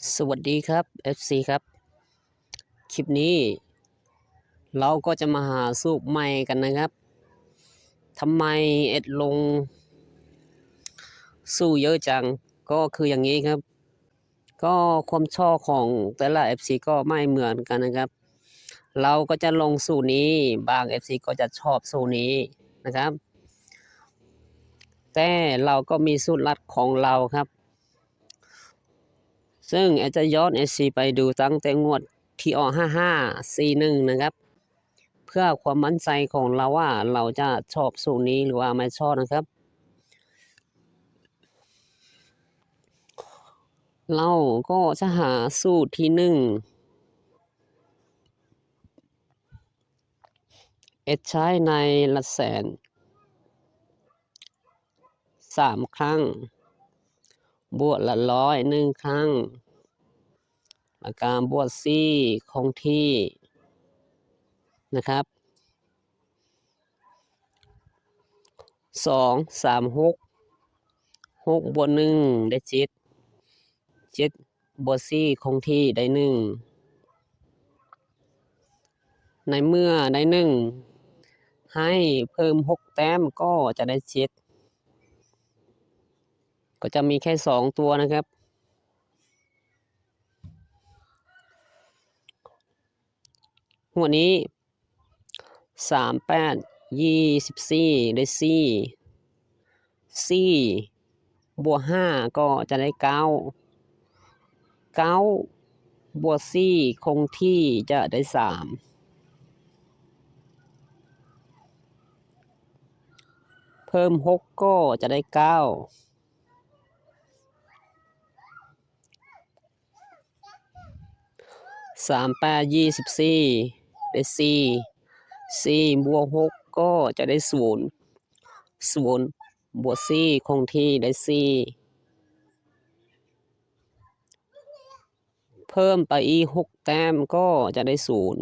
สวัสดีครับ เอฟซี ครับ คลิปนี้เราก็จะมาหาสูตรใหม่กันนะครับ ทำไมแอดลงสูตรเยอะจัง ก็คืออย่างนี้ครับ ก็ความชอบของแต่ละ เอฟซี ก็ไม่เหมือนกันนะครับ เราก็จะลงสูตรนี้ บาง เอฟซี ก็จะชอบสูตรนี้นะครับ แต่เราก็มีสูตรลัดของเราครับ ซึ่งแอดจะย้อน เอฟซี ไปดูตั้งแต่งวดที่ออก ห้าห้าสี่หนึ่ง นะครับ เพื่อความมั่นใจของเราว่าเราจะชอบสูตรนี้หรือว่าไม่ชอบนะครับ เราก็จะหาสูตรที่หนึ่ง แอดใช้ในหลักแสน สามครั้ง บวกหลักร้อย หนึ่งครั้ง แล้วก็บวกสี่คงที่นะครับ สอง สาม หก หก บวก หนึ่ง ได้ เจ็ด เจ็ด บวก สี่ คงที่ ได้ หนึ่ง ในเมื่อได้ หนึ่ง ให้เพิ่ม หก แต้ม ก็จะได้ เจ็ด ก็จะมีแค่ สอง ตัวนะครับ งวดนี้ สาม แปด ยี่สิบสี่ ได้ สี่ สี่ บวก ห้า ก็จะได้ เก้า เก้า บวก สี่ คงที่ จะได้ สาม เพิ่ม หก ก็จะได้ เก้า สาม แปด ยี่สิบสี่ ได้ สี่ สี่ บวก หก ก็จะได้ ศูนย์ ศูนย์ บวก สี่ คงที่ ได้ สี่ เพิ่มไปอีก หก แต้ม ก็จะได้ ศูนย์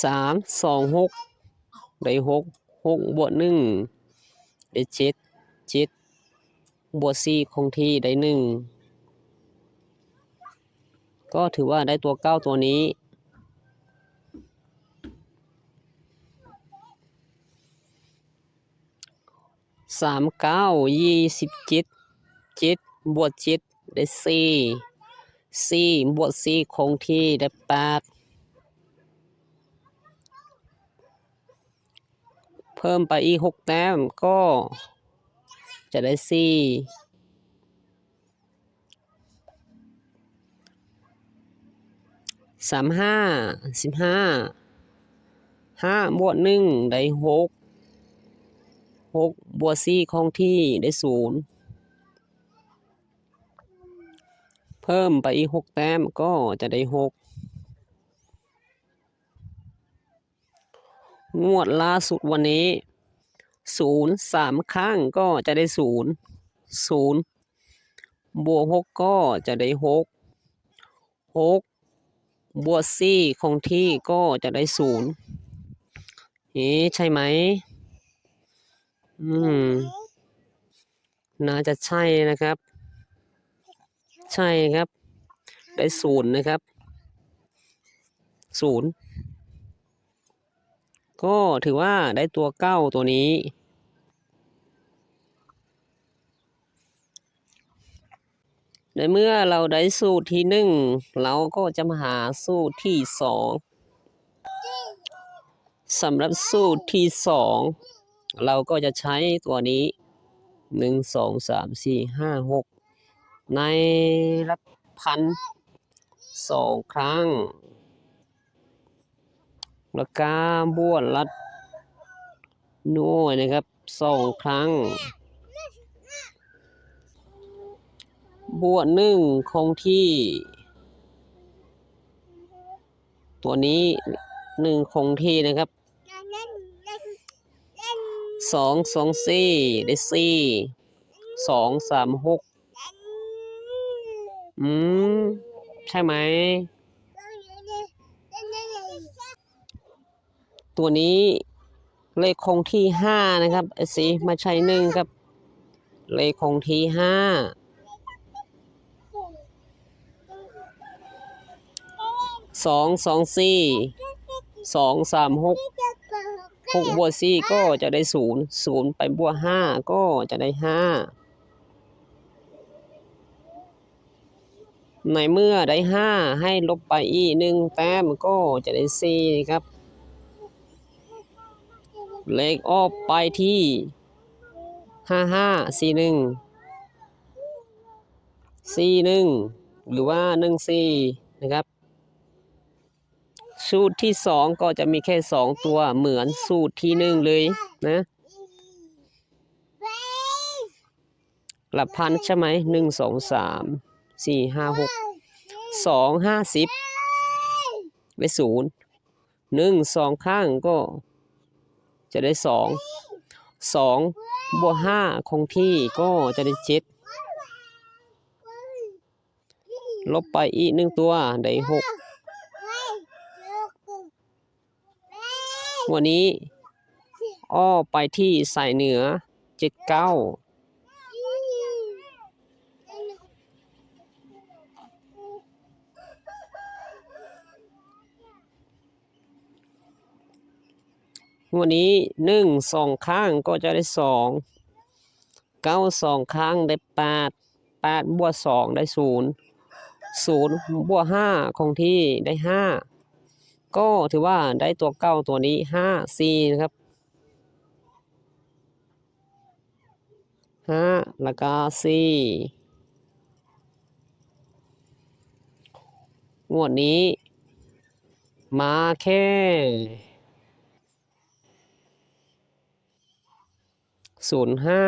สาม สอง หก ได้ หก หก บวก หนึ่ง ได้ เจ็ด เจ็ด บวก สี่ คงที่ ได้ หนึ่ง ก็ถือว่าได้ตัวเก้าตัวนี้ สาม เก้า ยี่สิบเจ็ด เจ็ด บวก เจ็ด ได้ สี่ สี่ บวก สี่ คงที่ ได้ แปด เพิ่มไปอีก หก แต้ม ก็จะได้ สี่ สาม ห้า สิบห้า ห้า บวก หนึ่ง ได้ หก หก บวก สี่ คงที่ ได้ ศูนย์ เพิ่มไปอีก หก แต้ม ก็จะได้ หก งวดล่าสุดวันนี้ ศูนย์ สาม ครั้ง ก็จะได้ ศูนย์ ศูนย์ บวก หก ก็จะได้ หก หก บวก สี่ คงที่ ก็จะได้ ศูนย์ เอ๊ะ ใช่ไหม? อืม น่าจะใช่นะครับ ใช่ครับ ได้ ศูนย์ นะครับ ศูนย์ ก็ถือว่าได้ตัวเก้าตัวนี้ ในเมื่อเราได้สูตรที่หนึ่ง เราก็จะมาหาสูตรที่สอง สำหรับสูตรที่สอง เราก็จะใช้ตัวนี้ หนึ่ง สอง สาม สี่ ห้า หก ในหลักพัน สอง ครั้ง แล้วก็บวกหลักหน่วยนะครับ สอง ครั้ง บวก หนึ่ง คงที่ ตัวนี้ หนึ่ง คงที่นะครับ สอง สอง สี่ ได้ สี่ สอง สาม หก อืม ใช่ไหม? ตัวนี้เลขคงที่ ห้า นะครับ เอฟซี ไม่ใช่ หนึ่ง ครับ ເລກຄົງທີ່ຫ້າ ສອງສອງສີ່ ສອງສາມຫົກ ຫົກບວກສີ່ກໍຈະໄດ້ສູນ ສູນໄປບວກຫ້າກໍຈະໄດ້ຫ້າ ໃນເມື່ອໄດ້ຫ້າ ໃຫ້ລົບໄປອີກໜຶ່ງແຕ້ມກໍຈະໄດ້ສີ່ ນີ້ຄັບ ເລກອອກໄປທີ່ຫ້າຫ້າສີ່ໜຶ່ງ ສີ່ໜຶ່ງ ຫຼືວ່າໜຶ່ງສີ່ ນີ້ຄັບ ສູດທີສອງກໍຈະມີແຄ່ສອງຕົວ ເໝືອນສູດທີໜຶ່ງເລີຍນະ ຫຼັກພັນໃຊ່ໄໝ? ໜຶ່ງ ສອງ ສາມ ສີ່ ຫ້າ ຫົກ ສອງ ຫ້າ ສິບ ໄດ້ສູນ ໜຶ່ງ ສອງຄັ້ງກໍຈະໄດ້ສອງ ສອງບວກຫ້າຄົງທີ່ກໍຈະໄດ້ເຈັດ ລົບໄປອີກໜຶ່ງຕົວ ໄດ້ຫົກ ງວດນີ້ອອກໄປທີ່ສາຍເໜືອ ເຈັດເກົ້າ ງວດນີ້ໜຶ່ງສອງຄັ້ງກໍຈະໄດ້ສອງ ເກົ້າສອງຄັ້ງໄດ້ແປດ ແປດບວກສອງໄດ້ສູນ ສູນບວກຫ້າຄົງທີ່ໄດ້ຫ້າ ກໍຖືວ່າໄດ້ຕົວເກົ່າຕົວນີ້ ຫ້າສີ່ ນະຄັບ ຫ້າ ແລ້ວກໍສີ່ ງວດນີ້ມາແຄ່ ສູນຫ້າ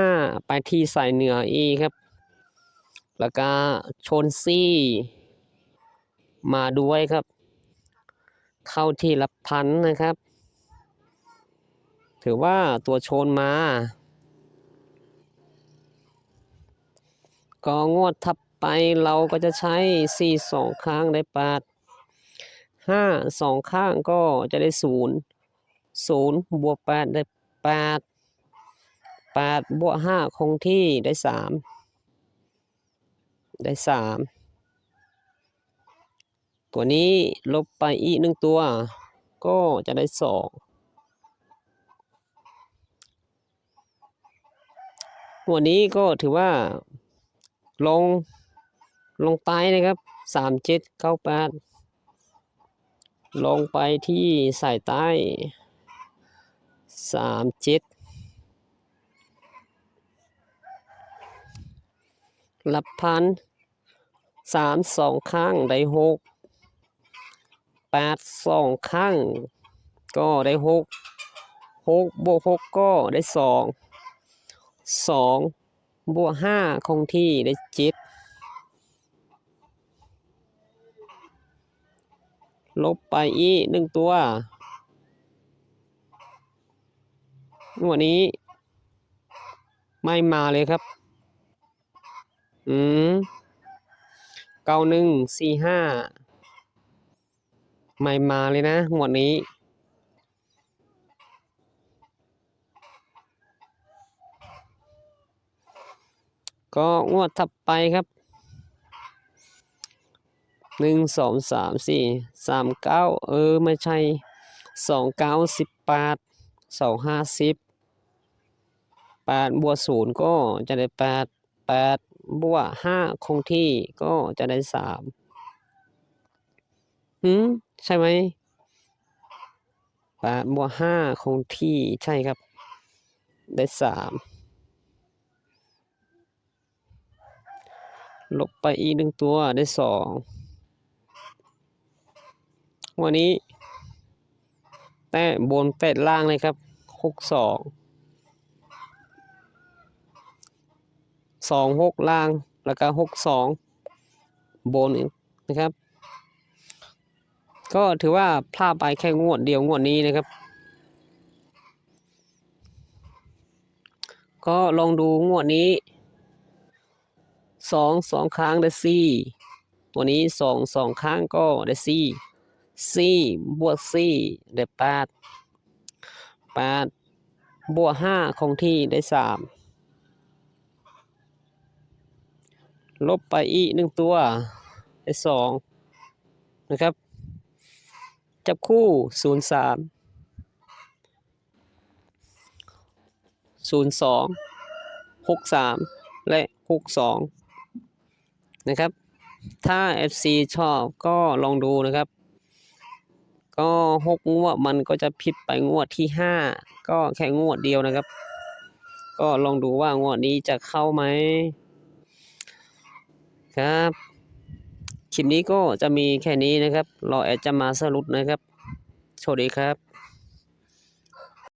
ໄປທີ່ສາຍເໜືອອີກຄັບ ແລ້ວກະຊົນສີ່ມາດ້ວຍຄັບ ເຂົ້າທີ່ຫຼັກພັນນະຄັບ ຖືວ່າຕົວຊົນມາ ກໍງວດຖັດໄປເຮົາກໍຈະໃຊ້ສີ່ສອງຄັ້ງໄດ້ແປດ ຫ້າສອງຄັ້ງກໍຈະໄດ້ສູນ ສູນບວກແປດໄດ້ແປດ ແປດບວກຫ້າຄົງທີ່ໄດ້ສາມ ໄດ້ສາມ ຕົວນີ້ລົບໄປອີກໜຶ່ງຕົວ ກໍຈະໄດ້ສອງ ງວດນີ້ກໍຖືວ່າລົງ ລົງໃຕ້ນະຄັບ ສາມເຈັດເກົ້າແປດ ລົງໄປທີ່ສາຍໃຕ້ ສາມເຈັດ ຫຼັກພັນ ສາມສອງຄັ້ງໄດ້ຫົກ ແປດສອງຄັ້ງກໍໄດ້ຫົກ ຫົກບວກຫົກກໍໄດ້ສອງ ສອງບວກຫ້າຄົງທີ່ໄດ້ເຈັດ ລົບໄປອີກໜຶ່ງຕົວ ງວດນີ້ໄມ່ມາເລີຍຄັບ ອືມ ເກົ້າໜຶ່ງສີ່ຫ້າ ໄມ່ມາເລີຍນະ ງວດນີ້ ກໍງວດຖັດໄປຄັບ ໜຶ່ງ ສອງ ສາມ ສີ່ ສາມ ເກົ້າ ເອີ ບໍ່ໃຊ່ ສອງ ເກົ້າ ສິບແປດ ສອງ ຫ້າ ສິບ ແປດບວກສູນກໍຈະໄດ້ແປດ ແປດບວກຫ້າຄົງທີ່ກໍຈະໄດ້ສາມ ຫືມ ໃຊ່ໄໝ? ແປດບວກຫ້າຄົງທີ່ ໃຊ່ຄັບ ໄດ້ສາມ ລົບໄປອີກໜຶ່ງຕົວ ໄດ້ສອງ ງວດນີ້ແຕະບົນແຕະລ່າງເລີຍຄັບ ຫົກສອງ ສອງຫົກລ່າງ ແລ້ວກໍຫົກສອງບົນນະຄັບ ກໍຖືວ່າພາດໄປແຄ່ງວດດຽວງວດນີ້ນະຄັບ ກໍລອງດູງວດນີ້ ສອງສອງຄັ້ງໄດ້ສີ່ ຕົວນີ້ສອງສອງຄັ້ງກໍໄດ້ສີ່ ສີ່ບວກສີ່ໄດ້ແປດ ແປດບວກຫ້າຄົງທີ່ໄດ້ສາມ ລົບໄປອີກໜຶ່ງຕົວ ໄດ້ສອງ ນະຄັບ. ຈັບຄູ່ ສູນສາມ ສູນສອງ ຫົກສາມ ແລະ ຫົກສອງ ນະຄັບ. ຖ້າເອັຟຊີຊອບກໍລອງດູນະຄັບ. ກໍຫົກງວດມັນກໍຈະຜິດໄປງວດທີຫ້າ ກໍແຄ່ງວດດຽວນະຄັບ. ກໍລອງດູວ່າງວດນີ້ຈະເຂົ້າໄໝຄັບ. ຄລິບນີ້ກໍຈະມີແຄ່ນີ້ນະຄັບ. ລໍແອດຈະມາສະຫຼຸບນະຄັບ. ສະຫວັດດີຄັບ.